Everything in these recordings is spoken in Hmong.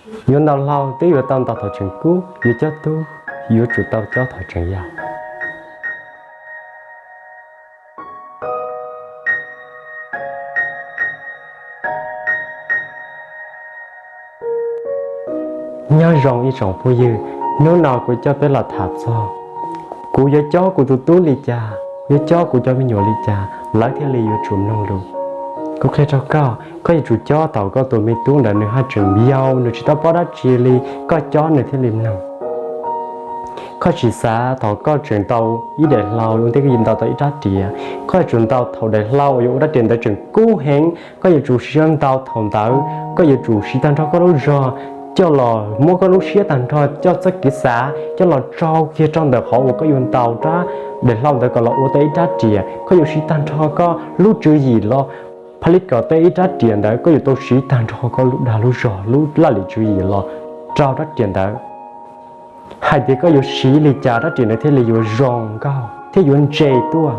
Yuav ntaus hlau twb yuav tau ntaus thaum tseem kub, yuav cob tub yuav tsum tau cob thaum tseem yau. Nyob zoo ib tsoom phooj ywg, hnub no kuv coj peb los tham txog kuv yuav cob kuv tus tub li cas, yuav cob kuv cov me nyuam li cas lawv thiaj li yuav tsum mloog lus. Kuv qhia rau koj, koj yuav tsum cob thaum koj tus me tub ntawd nws haj tseem yau, nws tsis tau paub dab tsi li, koj cob nws thiaj li mloog. Koj tsis xav thaum koj tseem ntaus ib daim hlau ua ntej koj yuav ntaus tau ib rab riam, koj yuav tsum ntaus thaum daim hlau uas yuav ua rab riam ntawd tseem kub heev, koj yuav tsum siv zog ntaus thaum ntawd, koj yuav tsum siv tag nrho koj lub zog coj los muab koj lub siab tag nrho, coj txoj kev xav coj los tsau kiag rau ntawm qhov uas koj yuav ntaus rab daim hlau ntawd kom los ua tau ib rab riam. Koj yuav siv tag nrho koj lub tswv yim los pha li kom tau ib rab riam ntawd, koj yuav tau siv tag nrho koj lub dag lub zog, lub laj lim tswv yim los rau rab riam ntawd, hais tias koj yuav siv li cas rab riam ntawd thiaj li yuav zoo nkauj thiab yuav ntse tuaj.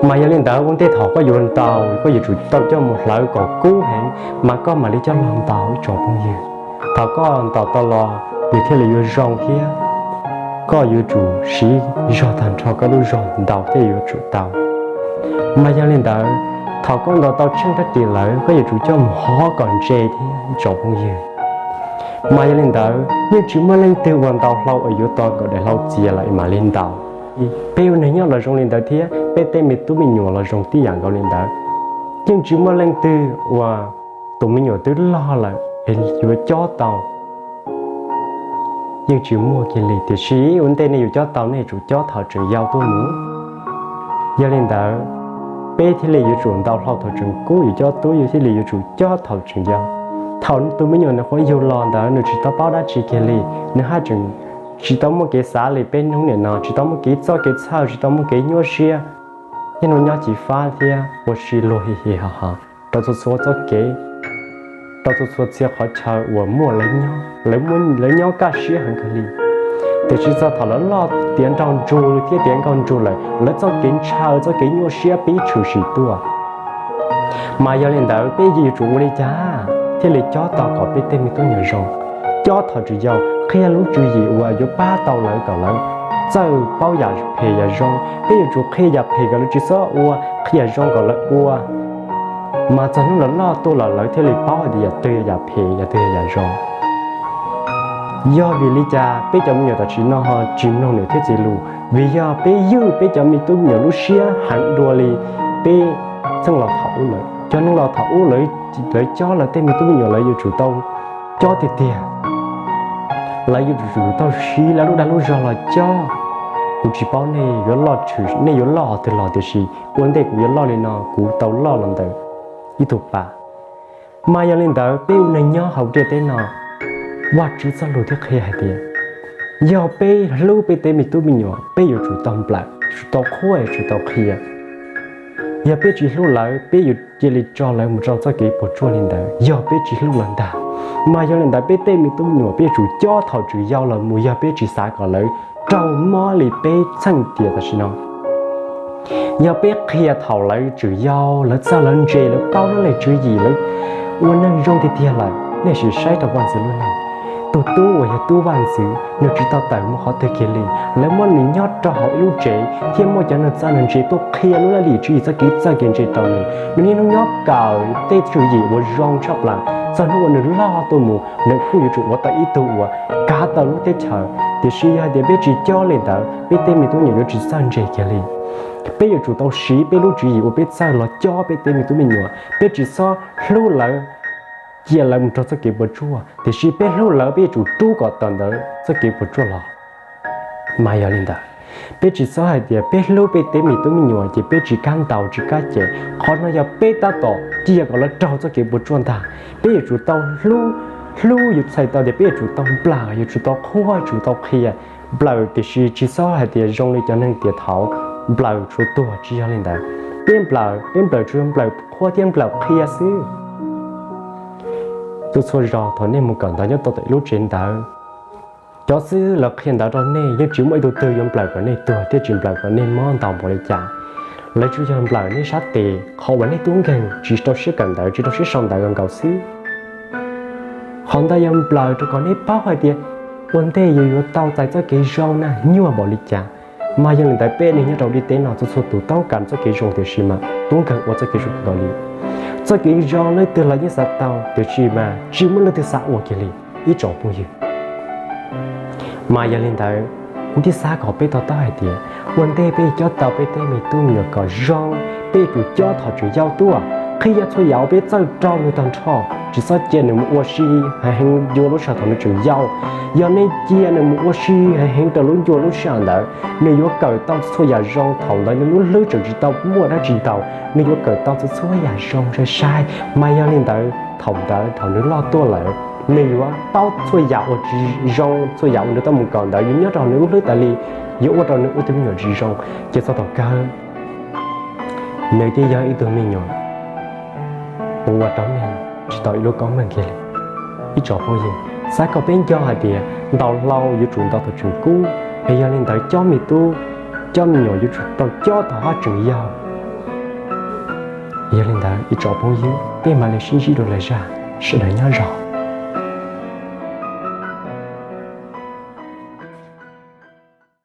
Mas yog li ntawd ua ntej thaum koj yuav ntaus, koj yuav tsum tau coj mus hlawv kom kub heev, mas koj mam li coj los ntaus ib tsoom phooj ywg. Thaum koj ntaus tau los nws thiaj li yuav zoo thiab. Koj yuav tsum siv zog tag nrho koj lub zog ntaus thiaj yuav tsum tau. Mas yog li ntawd, thaum koj ntaus tau tsheej rab riam lawm, koj yuav tsum coj mus hov kom ntse thiab ib tsoom phooj ywg. Mas yog li ntawd, yeej tsis muaj leej twg uas ntaus hlau uas yuav tau kom daim hlau txias lawm mam li ntaus. Peb ua neeg nyob los zoo li ntawd thiab peb tej me tub me nyuam los zoo tib yam nkaus li ntawd. Yeej tsis muaj leej twg uas tus me nyuam twb loj lawm es yuav cob tau. Yeej tsis muaj kiag li, tiam sis ua ntej nej yuav cob tau nej yuav tsum cob thaum tseem yau tuaj mus. Yog li ntawd, peb thiaj li yuav tsum ntaus hlau thaum tseem kub, yuav cob tub yuav thiaj li yuav tsum cob thaum tseem yau. Thaum tus me nyuam nws quav yug los ntawd nws tsis tau paub dab tsi kiag li, nws haj tseem tsis tau muaj kev xav li peb hnub nim no, tsis tau muaj kev txoj kev txhawj, tsis tau muaj kev nyuaj siab, niaj hnub nyob cis fab thiab ua si luag hi hi ho ho rau txhua txhua txoj kev, rau txhua txhua txhia qhov chaw uas muaj lawv nyob, lawv nyob kaj siab heev kawg li. Tiam sis txog thaum lawv loj tiav nraug ntsug thiab tiav nkauj ntsug lawm, lawv txoj kev ntshaw txoj kev nyuaj siab pib tshwm sim tuaj. Mas yog li ntawd peb yuav tsum ua li cas thiaj li cob tau kom peb tej me tub me nyuam zoo? Cob thaum tseem yau, qhia lub tswv yim uas yuav pab tau lawv kom lawv txawj paub yam phem yam zoo. Peb yuav tsum qhia yam phem kom lawv tsis txhob ua, qhia yam zoo kom lawv ua. Mas txog hnub lawv loj tuaj los lawv thiaj li paub hais tias yam twg yog yam phem, yam twg yog yam zoo. Yog vim li cas peb cov me nyuam tam sim no ho tsis mloog niam thiab txiv lus? Vim yog peb ywj peb cov me tub me nyuam lub siab heev dua li peb txheej laus thaum ub lawm. Cov neeg laus thaum ub lawv, lawv cob lawv tej me tub me nyuam lawv yuav tsum tau cob tiag tiag. Lawv yuav tsum tau siv lawv lub dag lub zog los cob. Kuv tsis paub nej yuav loj tshwm, nej yuav loj qhov twg los, tiam sis ua ntej kuv yuav loj li no kuv tau loj los ntawm ib tug pas. Mas yog li ntawd peb ua neeg nyob hauv ntiaj teb no, Vajtswv txoj lus thiaj qhia hais tias yog peb hlub peb tej me tub me nyuam, peb yuav tsum tau nplawm, yuav tsum tau qhuab, yuav tsum tau qhia. Yog peb tsis hlub lawv, peb yuav cia li tso lawv mus rau txoj kev puas tsuaj li ntawd, yog peb tsis hlub lawv ntag. Mas yog li ntawd peb tej me tub me nyuam peb yuav tsum cob thaum tseem yau los mus, yog peb tsis xav kom lawv raug mob li peb txheej tiam tam sim no. Yog peb qhia thaum lawv tseem yau, lawv txawj lawv ntse, lawv paub lub laj lim tswv yim, lawv ua neeg zoo tiag tiag lawm, nej sim saib rau vaj ntxwv lub neej. Tus tub uas yog tub vaj ntxwv, nws tsis tau tawm mus qhov twg kiag li. Lawv muab nws nyob rau hauv ib lub tsev thiab muaj cov neeg txawj neeg ntse tuaj qhia lub laj lim tswv yim txoj kev txawj kev ntse rau nws. Nws niaj hnub nyob kawm tej tswv yim uas zoo tshaj plaws, txog hnub uas nws loj tuaj mus nws kuj yuav tsum ua tau ib tug uas kav tau lub teb chaws. Tiam sis yog hais tias peb tsis cob li ntawd, peb tej me tub me nyuam yuav tsis txawj ntse kiag li. Peb yuav tsum tau siv peb lub tswv yim uas peb txawj los cob peb tej me tub me nyuam. Peb tsis txhob hlub lawv, cia lawv mus raug txoj kev puas tsuaj, tiam sis peb hlub lawv, peb yuav tsum rub kom tawm ntawm txoj kev puas tsuaj los. Mas yog li ntawd, peb tsis txhob hais tias peb hlub peb tej me tub me nyuam ces peb tsis kam ntaus tsis kam cem. Qhov no yog peb tab tom cia kom lawv raug txoj kev puas tsuaj ntag. Peb yuav tsum tau hlub, hlub yuav txhais tau tias peb yuav tsum tau nplawm, yuav tsum tau qhuab, yuav tsum tau qhia. Nplawm tiam sis tsis txhob hais tias zoo li cov neeg tiam thaud, nplawm tshuav tuag, tsis yog li ntawd. Peb nplawm, peb nplawm tsuas yog nplawm qhuab thiab nplawm qhia xwb. Tuaj txhua zaus thaum nej mus kawm ntawv nyob tau tom ib lub tsev ntawv, cov xib hwb lawv qhia ntawv rau nej yeej tsis muaj ib tug twg yuav nplawm kom nej tuag thiab tsis nplawm kom nej mob ntau npaum li cas. Lawv tsuas yog nplawm nej sab tes qhov uas nej tub nkeeg tsis rau siab kawm ntawv, tsis rau siab sau ntawv nkaus xwb. Qhov ntawd yog nplawm rau kom nej paub hais tias ua ntej yus yuav tau txais txoj kev zoo na nyuaj npaum li cas. Mas yog li ntawd peb neeg nyob rau ntiaj teb no txhua txhua tus toob kas txoj kev zoo, tiam sis mas tub nkeeg ua txoj kev zoo tsis tau li. Txoj kev zoo leej twg los yeej xav tau, tiam sis mas tsis muaj leej twg xav ua kiag li, ib tsoom phooj ywg. Mas yog li ntawd, kuv thiaj xav kom peb to taub hais tias ua ntej peb cob tau peb tej me tub me nyuam kom zoo, peb yuav tsum cob thaum tseem yau tuaj, qhia txhua yam uas peb txawj rau nws tag nrho, tsis txhob cia nws mus ua si heev heev ncua lub sij hawm thaum nws tseem yau. Yog nej cia nws mus ua si heev heev rau lub ncua lub sij hawm ntawd, nws yuav kawm tau txhua yam zoo, thaum ntawd nws lub hlwb tseem tsis tau muaj dab tsi ntau, nws yuav kawm tau txhua txhua yam zoo sai sai. Mas yog li ntawd thaum ntawd thaum nws loj tuaj lawm, nws yuav paub txhua yam uas tsis zoo, txhua yam uas nws tau mus kawm ntawd yuav nyob rau nws lub hlwb tas li, yuav ua rau nws ua tus me nyuam tsis zoo, ces txog thaum kawg nws thiaj yog ib tug me nyuam uas ua rau nej tsis tau ib lub koob meej kiag li, ib tsoom phooj ywg. Xav kom peb nco hais tias ntaus hlau yuav tsum ntaus thaum tseem kub, es yog li ntawd cob me tub, cob me nyuam yuav tsum tau cob thaum haj tseem yau. Yog li ntawd ib tsoom phooj ywg, peb mam li sib ntsib dua lwm zaj, sawv daws nyob zoo.